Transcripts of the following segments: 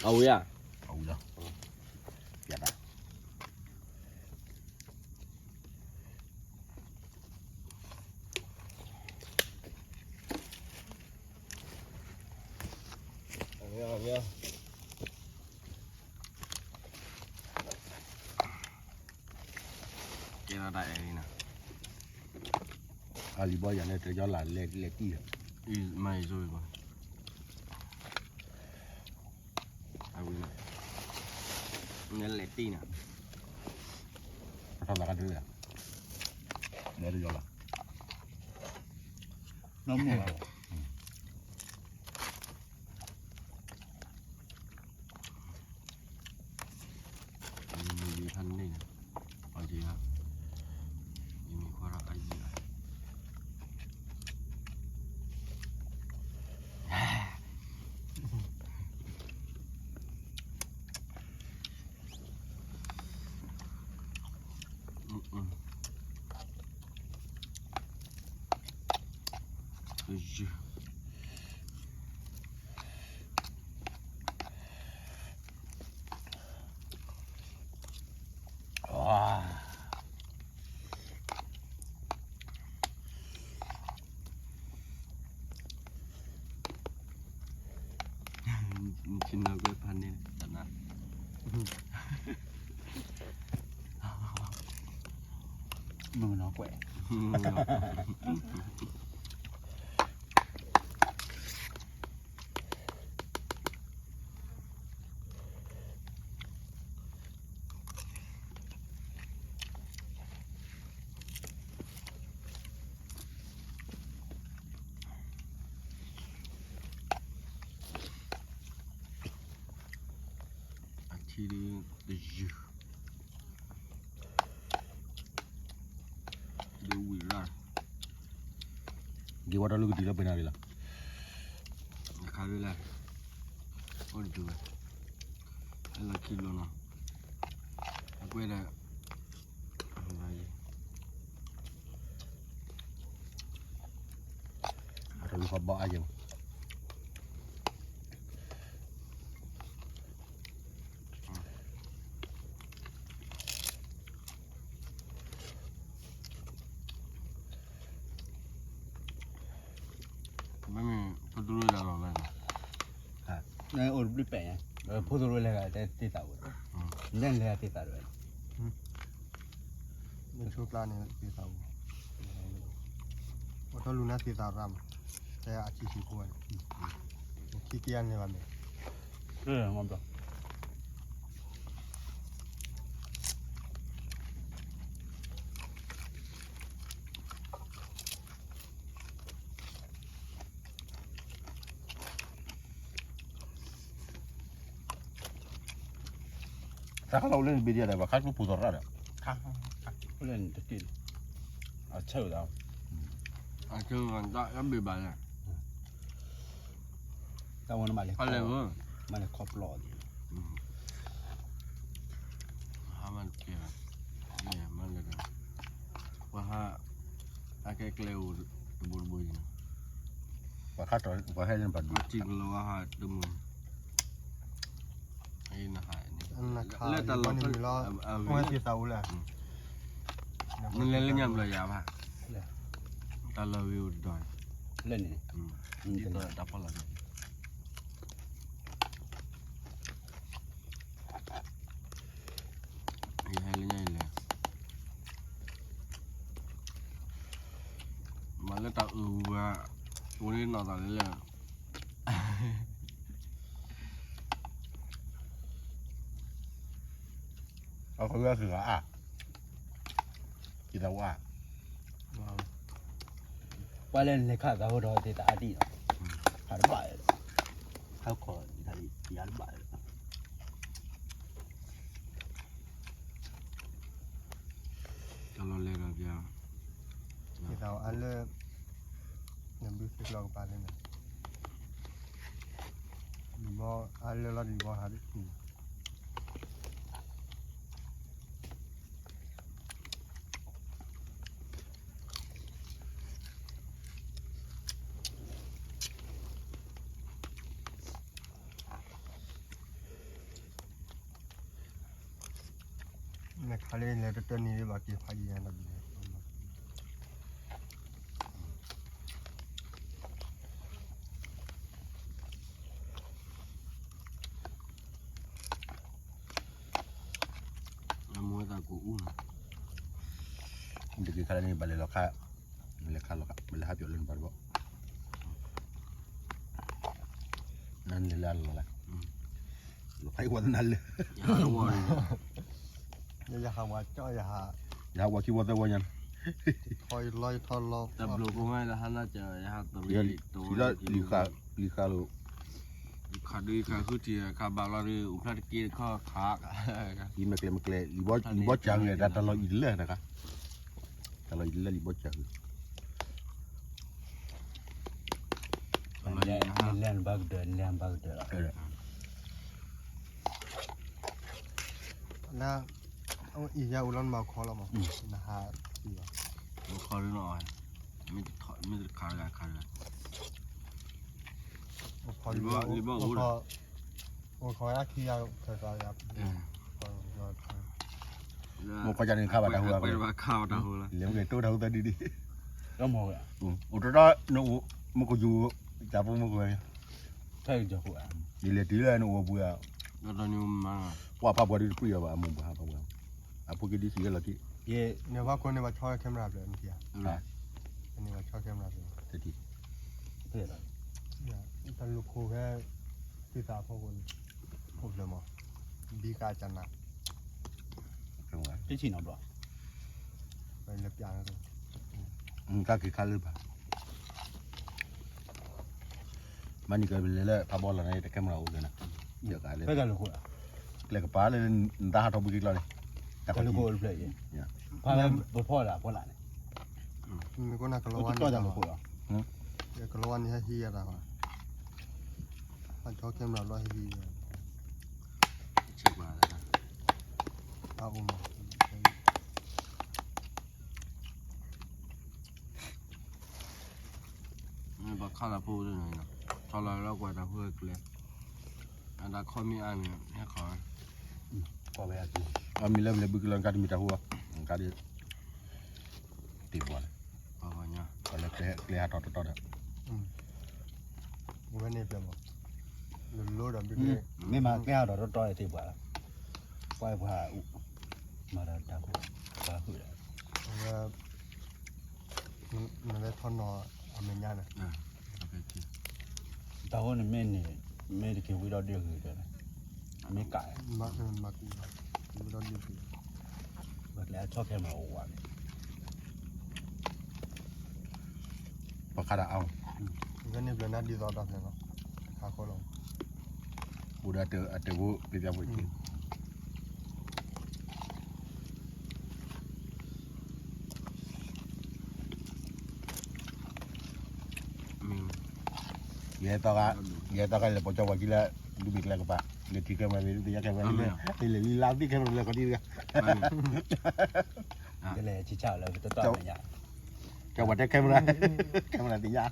အဝံၤဧါ, အဝံၤလီၤ, ယတၢ်, အဝံၤ, အဝံၤ, ကဲထီၣ်တၢ်အဲၣ်လံနီၤ, အလံၤဘီယၤန့ၣ် တယီလၢလဲၤတံၢ်လီၤ, မၤအံၤစိဘၣ်, အဝံၤ, နလဲၤတံၢ်နီၤ, ထီၣ်သးကတၢၢ်, လဲၤတယီလၢ, နီၢ်မုၢ်လီၤ. မ့ၢ်ဖးန့ၣ်, အီၤက့ၤဧါ, ယမ့ၢ်ကွၢ်ထီၣ်အယံၤဧါ, နဆ့ၣ်နီၤကွဲးဖးန့ၣ်, မုၢ်နီၤကွဲး အထံဒုတယုၢ်, ဒုဝံၤရၣ်, ဒ်ဝဲတၢ်လၢကတုၤလၢပှဲၤနၤရံၣ်လီၤ, အခါဝဲလဲၣ်, အိၣ်ဒုဝဲ, ဟဲလီၤခံဘျီနီၤ, အကွဲးဒီး အတလူၤဖးဘီအါယဲၢ်, မ့မ့ၢ်ဖိသရိာ်ဒၣ်လီၤလဲၣ်, အိၣ်တဘျုးပဲာ်ညါ, ဖိသရိာ်လဲၤဂၤတဲသ့သးဝဲ, လဲၤလဲၤဂၤသ့သးဝဲ, မ့ၢ်ဆိကျါန့ၣ်သ့သးဝဲ, အိၣ်ထီၣ်လူၤနၤသ့သးရၣ်မး, တဲအဆံးဆံးဖိဝဲန့ၣ်, ခံကယၤန့ၢ်ဘၣ်မ့ၢ်, တၢ်ခါလီၤအိၣ်လၢနဘ့ၣ်ဒံးဒီး ပှၤခါကျိဖိသရၣ်ဒီး, အိၣ်လၢနတက့ၢ်, အဆၢဒၣ်, အဆၢဒၣ်တၢ်ဘ့ၣ်ဘၣ်လဲၣ်, တၢ်ဝဲနမၤလဲၤ, မၤလဲၤခီဖျိဒ်, ဟါမၢ်တကဲ, မၤလဲၤဒီး, ပှၤဟး, အကဲကျဲအိၣ်တဘိတဘိအံၤ, ပှၤခါထီၣ်ပှၤဟဲလၢပှၤဒူၣ်, ထံကလီၤဟးတမုာ်, နဟးန့ၣ်, လၢတၢ်လီၢ်, နလဲၤလၢညါဘျီယၤဘၣ်, တၢ်လီၢ်ဝံၤအိၣ်တဒီး, လၢန့ၣ်, တၢ်ဖီလာ်န့ၣ် ယဟဲလၢညါအံၤလဲၣ်, မၤလၢတၢ်အုၣ်ဝဲ, အိၣ်လၢနီၢ်သးလဲၣ်လဲၣ်, အဃိယသ့ၣ်အါ, ယသးဝါ ပှၤလၢလဲၤခးသးဝဲဒီးသ့ၣ်သးအါဒံးနီၤ, ဟးတဘၣ်လၢၤ, ဟးခီၣ်ယၤတဘၣ်လၢၤ, တၢ်လီၤလဲၤဒီးပျၢ်, ယသးဝါအါလၢ, နဘုသ့ၣ်ကျီကပၤလၢန့ၣ်, ဒံးဘီအါလၢလီၤဒံးဘီဟးဒ်, အ နခါလၢလဲၤတတၢၢ်န့ၣ်ဘၣ်က့ၤဖးယံၤနဘျီ အမိၢ်သးကိးအူနီၤ, တက့ၤခါလၢန့ၣ် ဘၣ်လဲၤလီၤခါ, လဲၤခါလီၤခါ ဘၣ်လဲၤဟးပၠီၣ်လၢနပှၤတဘီ, နလဲၤလၢအလီၢ်လၢ, လီၤခါအံၤဝဲသနၤလၢ, ယဟးဝဲကၠီယဟး, ယဟးဝဲခံဝဲသၢဝဲညါ, ထီလီၤထီလီၤ, တဘျီကမၣ်လၢဟါလၢက, ယဟးတလီၤ, လံၤဃာ်လီၤ, ခးဒုးခးဃုထံၣ်ခးဘၣ်လီၤဒုး အိၣ်ဖျါတက့ၢ်တခီခး, အံၤမ့ၢ်ကျဲမ့ၢ်ကျဲ လံာ်ဘီစၢ်ဂ့ၤတၢ်တလီၤအံၤလၢတခါ, တလီၤအံၤလၢလံာ်ဘီစၢ်ဂ့ၤ, လဲၤနဘၣ်ကတၢၢ် လဲၤနဘၣ်ကတၢၢ်လီၤ, လၢ, အံၤယၤအိၣ်လီၤနဘၣ်ခီလီၤမး, နဟး, ခီလီၤ, မ့ၢ်တခါတဂၤခါတဂၤ, အိၣ်ခီယၤခံယၤ, မိၢ်ခီကန့ၣ်ခါဘၣ်တၢ်ဟူ, လဲၤမ့ၢ်က့ၤတိၢ်တၢ်ဟူသၢဒုဒံး, အိၣ်တတီၤ, မ့ၢ်ကယူၤ, တၢ်ဖိမ့ၢ်ကဝဲ, ယလဲၤတုၤလၢနအိၣ်ပူၤဧါ, ပှၤဖးပှၤဒုးတကွံာ်အီၤဘၣ် အမိၢ်ပှၤဟးဖးပှၤ, အဖိက့ၤဒုးစံးဝဲလီၤက့ၤ, နဘၣ်ခိန့ၣ်ဘၣ်ဆီ camera ဖျၢၣ်နထံၣ်ဧါ, န့ၣ်ဘၣ်ဆီ camera ဖျၢၣ်, တၢ်လိာ်ခိၣ်ဖဲ, သုသးအဖီခိၣ်န့ၣ်, အိၣ်ဖျၢၣ်မး, ဘံကါကနၤ, တဆံၣ်နီၤဘျီ, လၢပျၢ်, ကက့ၤခါလၢဘၣ် မၤန့ၢ်ကလဲၤလၢဖးဘီလီၤန့ၣ် တ camera အိၣ်လၢနၤ, ဖဲတၢ်လိာ်ခိၣ်, ကျဲကပၤလၢနတၢ်ဟးထီၣ်ဘုက့ၤကျီန့ၣ်, တၢ်လိာ်ခိၣ်အိၣ်တဖျၢၣ်အံၤ, ဖဲပဖီၣ်ဒၣ်ဖီလာ်န့ၣ်, မ့ၢ်ကနၣ်ကလီဝါန့ၣ်, ကလီဝါန့ၣ်ဟဲဟံးယၤတၢ်, ဟးဆီ camera လီၤဟံး, အအိၣ်မး ဘၣ်ခါလၢဖိဒ်န့ၣ်, ထီလီၤလၢကွၢ်တၢ်ဖိကျဲ, အတၢ်ခီမ့ၢ်အါန့ၣ် ဟဲခီ, အမ့ၢ်လၢပလဲၤဘုကလီၤကါတမ့ၢ်တၢ်ဟူ, ကါဒ်, တ့ၢ်ပှၤလၢ, လၢကျဲဟးထီၣ်တတီၤဒီး, ဝဲန့ၣ်ပျဲမး, လိၤလိၤဒီးဘုကလီၤ, မ့ၢ်မၤကျဲဟးထီၣ်တတီၤတ့ၢ်ပှၤလၢ, ပှၤပှၤ, မၤဒီးတၢ်ဖိ, ပှၤဟုၣ်ဒီး နလဲၤထီၣ်နီၤအမဲာ်ညါန့ၣ်, တၢ်ဟိန့ၣ်မ့ၢ်န့ၣ်, မ့ၢ်တက့ၤဝံၤဒီးဒုးဂ့ၤဒီး, မ့ၢ်ကး, ပှၤကျဲအဆီ camera အိၣ်ဝဲန့ၣ်, ပှၤခါဒၣ်အါ, ဝဲန့ၣ်ပျဲနၤဒ်သိးတၢ်ဖျဲၣ်လီၤ, ခါဃီလီၤ, အိၣ်ဒီးအတၢၢ်ဖိပျဲပျဲဖိတက့ၢ် ယဲသီခါ, ယဲသီခါလဲၤပိာ်ကၠီပှၤခံလၢ, ဒူဘ့ၣ်ကျဲကပၤ, လဲၤထံၣ် camera မ့ၢ်သ့ၣ်ညါ camera လံ, လဲၤလံလါသ့ၣ် camera လဲၤခီဒံတဂၤ, လဲၤဆံၣ်ဆၣ်လၢပတတီၢ်ညါ, ကၠီပှၤတဲ camera, camera သ့ၣ်ညါ,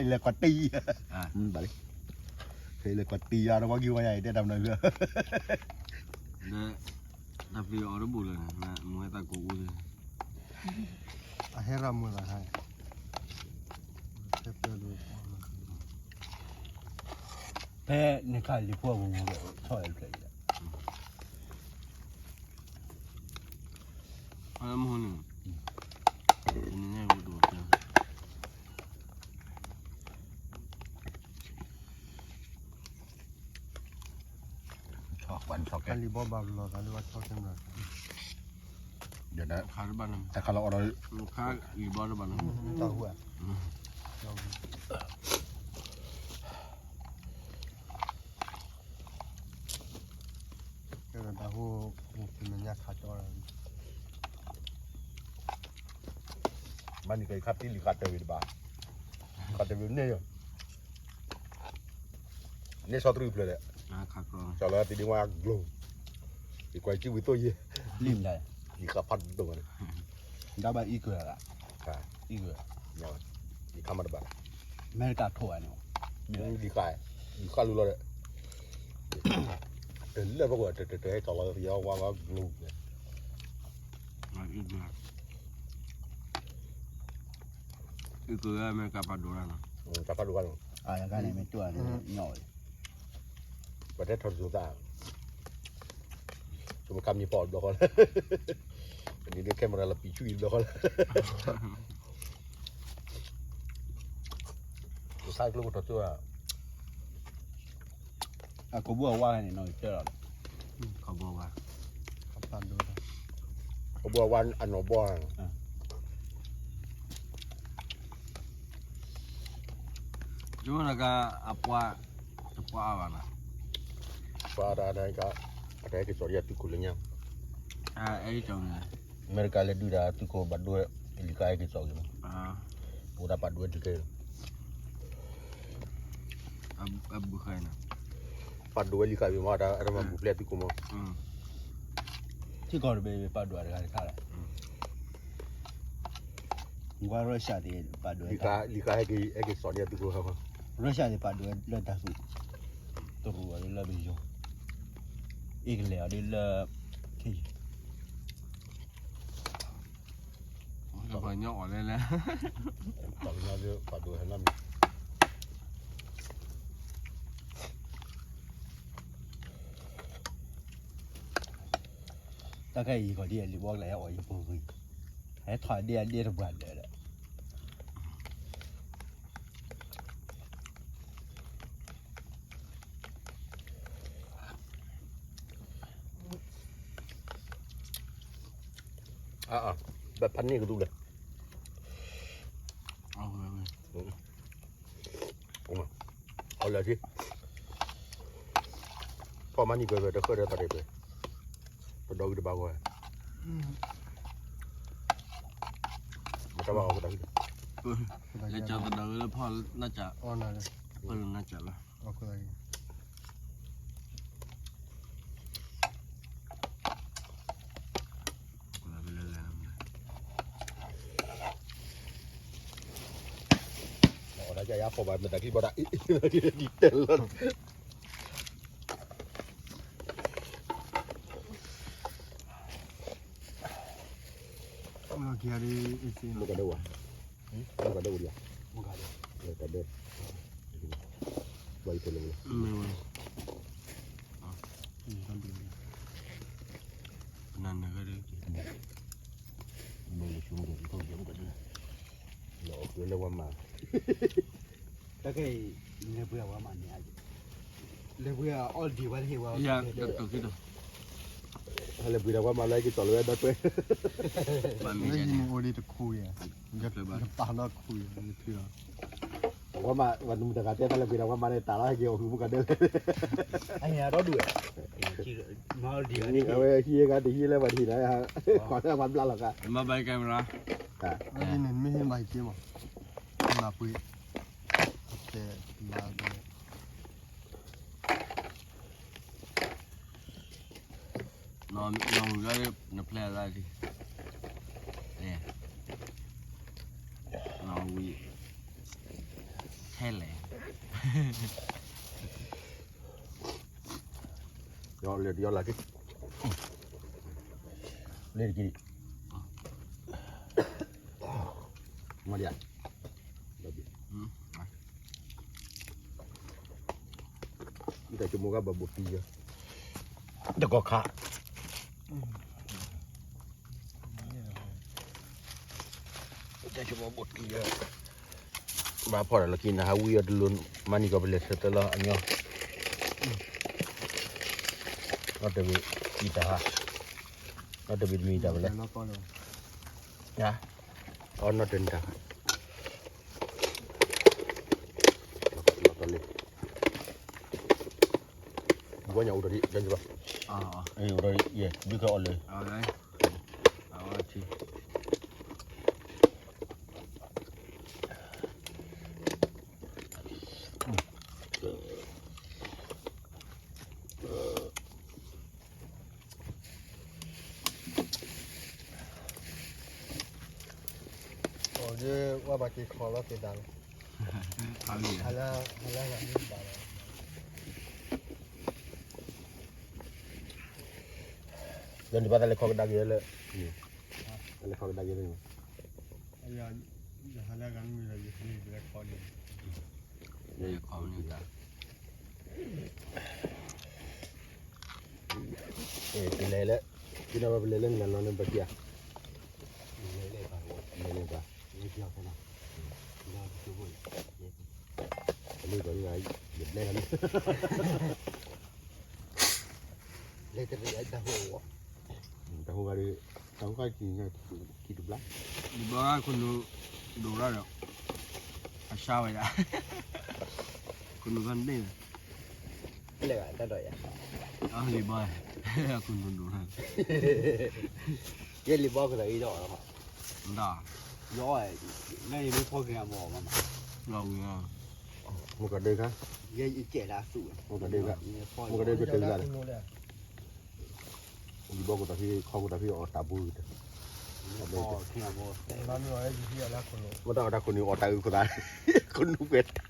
လဲၤခီတံၢ်, ဘၣ်လံ, လဲၤခီတံၢ်ယၤဒီးဝဲကံဝဲယၤ ယတဲတၢ်မနုၤလၢ တၢ်ပျံၤအီၤတဘူၣ်လၢၤ, မူဝဲသးကိးအူလၢၤ, အဟဲရၤမူသးခါ, ဖဲန့ၣ်ခါလံၤဖိအပူၤမူဒီး ဆီၣ်ဝဲတဖျၢၣ်အံၤလီၤ, အမူန့ၣ်, လံၤဘီဘၣ်လီၤသးလၢဘၣ်ဆီၣ် camera, တခါလီၤအီၤဒီး, တၢ်ဟူ, တၢ်ဟူ, မၤန့ၢ်က့ၤခါတံၢ်လံၤဃာ်တၢၢ်ဝံၤတဘၣ်, ဃာ်တၢၢ်ဝံၤန့ၣ် န့ၢ်ဆီတြံၣ်ဖျၢၣ်ဒီး, ကၠီလၢသ့ၣ်ဒ့ဝါကျိၤ, ယကွၢ်ကံဝံၤသိၣ်ယဲ, လံာ်မတၤ, ယဃာ်ဖးဒိၣ်မးန့ၣ်, ဒါဘၣ်အံၣ်ကွဲၢ်, အံၣ်ကွဲၢ်, ယခါမၤတဘၣ်လီၤ, အမဲရကၤထိၣ်ဝဲန့ၣ်, ယဃာ်, ယဃာ်လူလီၤဒီး, တလၢဖီခိၣ် တတဟဲကၠီလီၤ ယဝါဝါကျိၤန့ၣ် အံၤကမ့ၢ်ကပာ်ဒိၣ်လၢနီၤ, ကပာ်ဒိၣ်ဘၣ်နီၤ, အကန့ၣ်မ့ၢ်တူၢ်အန့ၣ်ညီဝဲ, ပတဲထီၣ်တစိၤသး, ဆိကမိၣ်ကမ့ၢ်ဖီအီၤဘျီဃီလၢ, ပန့ၣ်ဒ် camera လီၤပံာ်ဆူၣ်အံၤဘျီဃီလၢ ကဆါကျိကထီၣ်ကၠိဧါ, အခိၣ်ဘိအဝါန့ၣ်နီၢ်ကတၢၢ်လီၤ, ခိၣ်ဘိအဝါ, ခိၣ်ဘိအဝါအနီၢ်ဘီဧါ, ယိၤနက အပှၤ တပှၤအါဘၣ်နီၤ, ပှၤတၢ် အတၢ်ဟဲက့ၤစိာ်ဒံးအသုးခိၣ်လၢညါ, အမဲရကၤလဲၤဒုးဒၣ်သုးခိၣ်ဘၣ်ဒိဝဲ, လံာ်ဃာ်ဟဲက့ၤစိာ်က့ၤမး, အိၣ်ဒၣ်ပာ်ဒိၣ်ဝဲဒ်ခဲအံၤ, အဘုဃဲနီၤ, ပာ်ဒိၣ်ဝဲလံာ်ဃာ်ဘ့ၣ်မး တၢ်အတမၤဘူၣ်ဖျဲးသုးခိၣ်မး, ထံကီၢ်တဘ့ၣ် ပာ်ဒိၣ်အတဂၤတခါလီၤ, ကွၢ် Russia သ့ၣ်ပာ်ဒိၣ်ဝဲတၢ်, လံာ်ဃာ်ဟဲက့ၤစိာ်ဒံးအသုးခိၣ်, Russia သ့ၣ်ပာ်ဒိၣ်ဝဲလၢတၢ်သူၣ်, တရူးအီၤဒ်လၢပယီၤ, အ့ကလဲၤအီၤဒ်လၢ ခ့ယုၢ် ပှၤကညီအီၤလဲၣ်လဲၣ်, ပှၤကညီပာ်ဒိၣ်ဟဲလီၤမး, တၢ်ခဲအံၤယကီၢ်ဒ်အလံာ်ဘီကလဲၤ ဟဲအီၣ်ယပူၤကွံာ်, ဟဲထီၣ်ဒ်အဒ့တပှၢ်ဒၢးဒီး ဘၣ်ဖးန့ၢ်ကဒူၣ်လဲၣ်, အီၣ်လၢာ်ထံ, ဖီၣ်မၤနံၤကွဲးကွဲး တဃၢဒီးသးတကွဲး, ပဒီဝံၤတဘၣ်ဂီၢ်, မတၤဘၣ်အီၣ်ကတၢၢ်, လဲၤကၠီသဒီးဝဲလၢဖီၣ်နၢ်စၢ်, ဖီၣ်လၢနၢ်စၢ်လီၤ, အီၣ်ဒၣ်ယၤဖီၣ်ဘၣ်မ့ၢ်တၢ်ခံဘီဒၣ်အံၤ, ဒ်တဲလီၤ, မုၢ်ကဒဲဝဲ, မုၢ်ကဒဲဝဲဒၣ်, မုၢ်ကဒဲ, ဘၣ်ယတဲလၢဝဲလီၤ, နနဂ့ၤ, မ့ၢ်လၢဆိကမိၣ်ကဒဲ, လီၤအီၣ်ဃုာ်လၢဝါမး, တၢ်ခဲအံၤ, လဲၤပှ့ၤဝါမးန့ၣ်, လဲၤပှ့ၤအီၣ်ဒံးဝဲတဟ့ၣ်ဝဲ, ဟဲလဲၤပှ့ၤဒၣ်ဝါမးလၢက့ၤတီၢ်လၢဝဲဒီးကွဲ, မ့ၢ်န့ၣ်အိၣ်ဒံးတခူယဲ, ယပာ်လီၤခူယဲ, ဝါမး ဝဲနမုၢ်တဂၤတဲတၢ်လဲၤပှ့ၤဒၣ်ဝါမးန့ၣ် တၢ်လီၤဟဲက့ၤအီၣ်ဃုာ်မုၢ်ကဒဲလဲၣ်, အဝဲဟံးဂၤတဟံးလၢပှၤတဟံးန့ၣ်, ခီၣ်ထဲပှၤဘျါလီၤဂၤ, မ့ၢ်ဟ့ၣ်ဘၣ်က့ၤမး, မၤပှ့ၤ, တဲ, နီၢ်ဝံၤလၢနဖျဲၣ်လၢဒ်, နီၢ်ဝံၤ, ထဲလဲၣ်, ယီၢ်လၢယီၢ်လၢက့ၤ, လၢတက့ၢ်, မၤဒံးဧါ, တၢ်ဆိကမိၣ်ကဘၣ်ဘိးတံၢ်ယၤ, တကီၢ်ခါ, တၢ်ဆိကမိၣ်ဘိးတံၢ်ယၤ, ဘၣ်ဖီၣ်တၢ်လီၢ်ခံနၤ ဟးဝံအီၤတလိၤ, မၤနံၤကီၢ်ပလဲၤဆၢထၢၣ်လီၤအညီ, နီၢ်တဘ့ၣ်အံၤတၢ်ဟး, နီၢ်တဘ့ၣ်တမံၤတၢ်ပလဲၤ, အီၣ်နီၢ်တနံၤတၢ်ဟး လီၤတလ့, ဘီညါအိၣ်တရံး, အိၣ်တရံး, ယဲ ဒုးခဲအီၤလၢ, အီၤဒ်ဝဲဘၣ်က့ၤခီလီၤက့ၤဒၣ်လီၤ, ဟလၢ, ဟလၢဂၤမ့ၢ်ဘၣ်လီၤ, ဒီးန့ၣ်ဘၣ်သးလဲၤခီကဒါက့ၤလၢ, လဲၤခီကဒါက့ၤန့ၣ်, ယဟးလၢဂၤမုၢ်ဒီး ယကလဲၤခီန့ၣ်, ယလဲၤခီန့ၣ်တၢ်, ပလဲၤလၢ, ပလဲၤလၢနဂၤနီၤန့ၣ် ပကံဧါ, လဲၤလၢပှၤ, လဲၤလၢပှၤ, လဲၤကံအီၤဖဲနီၤ, လဲၤကံအီၤဖဲနီၤ, အမုၢ်ကီၤန့ၣ်, ယဘျဲၣ်လီၤန့ၣ် လဲၤတရံးတၢ်ဟူး, တၢ်ဟူးဂၤဒီး, တၢ်ဟူးဂၤကံခံတဘျီ, လံာ်ဘီခိၣ်နူာ်ဒိၣ်ရၣ်ဒီး, အဆါဝဲဒၣ်, ခိၣ်နူာ်ဘၣ်န့ၣ်, လဲၤတၢ်ဒီးယၤ, လံာ်ဘီ, ခိၣ်နူာ်ဒိၣ်ရၣ်, ယဲလံာ်ဘီခိၣ်သးအံၤဒီးအီၤလီၤမး, ဒၣ်, ယအီၣ်, လၢယမ့ၢ်ဖီၣ်က့ၤအမ့ၢ်အီၣ်မးမး, လီၤဝံၤလီၤ မ့ၢ်ကဒၢခါ, ယဲယကဲလၢအသူၣ်, မ့ၢ်ကဒၢခါ, မ့ၢ်ကဒၢကတၢၢ်လၢ်ဒီး, ယဘီကသးဖဲ ခီကသးဖဲအီၣ်တၢ်ဘိကတၢၢ်, မ့ၢ်တၢ်အီၣ်တၢ်ခိၣ်နူာ်အီၣ်တၢ်အုၣ်ခိၣ်သး, ခိၣ်နူာ်ကွဲးတၢ်,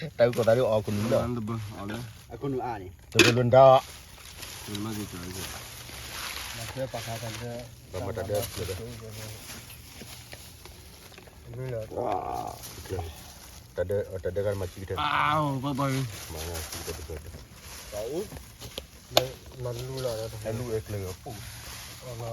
တၢ်အုၣ်ခိၣ်သး, တၢ်အုၣ်ခိၣ်သးဒီးအီၣ်ခိၣ်နူာ်လီၤ, အခိၣ်နူာ်အါန့ၣ်, တကလုၢ်တၢ်, မၤတၢ်ဒၢ, တၢ်ဒၢကမၤစံကတၢၢ်, မၤစံကတၢၢ်, မၤလူလီၤ, လူအကျၢၤအပူၤ,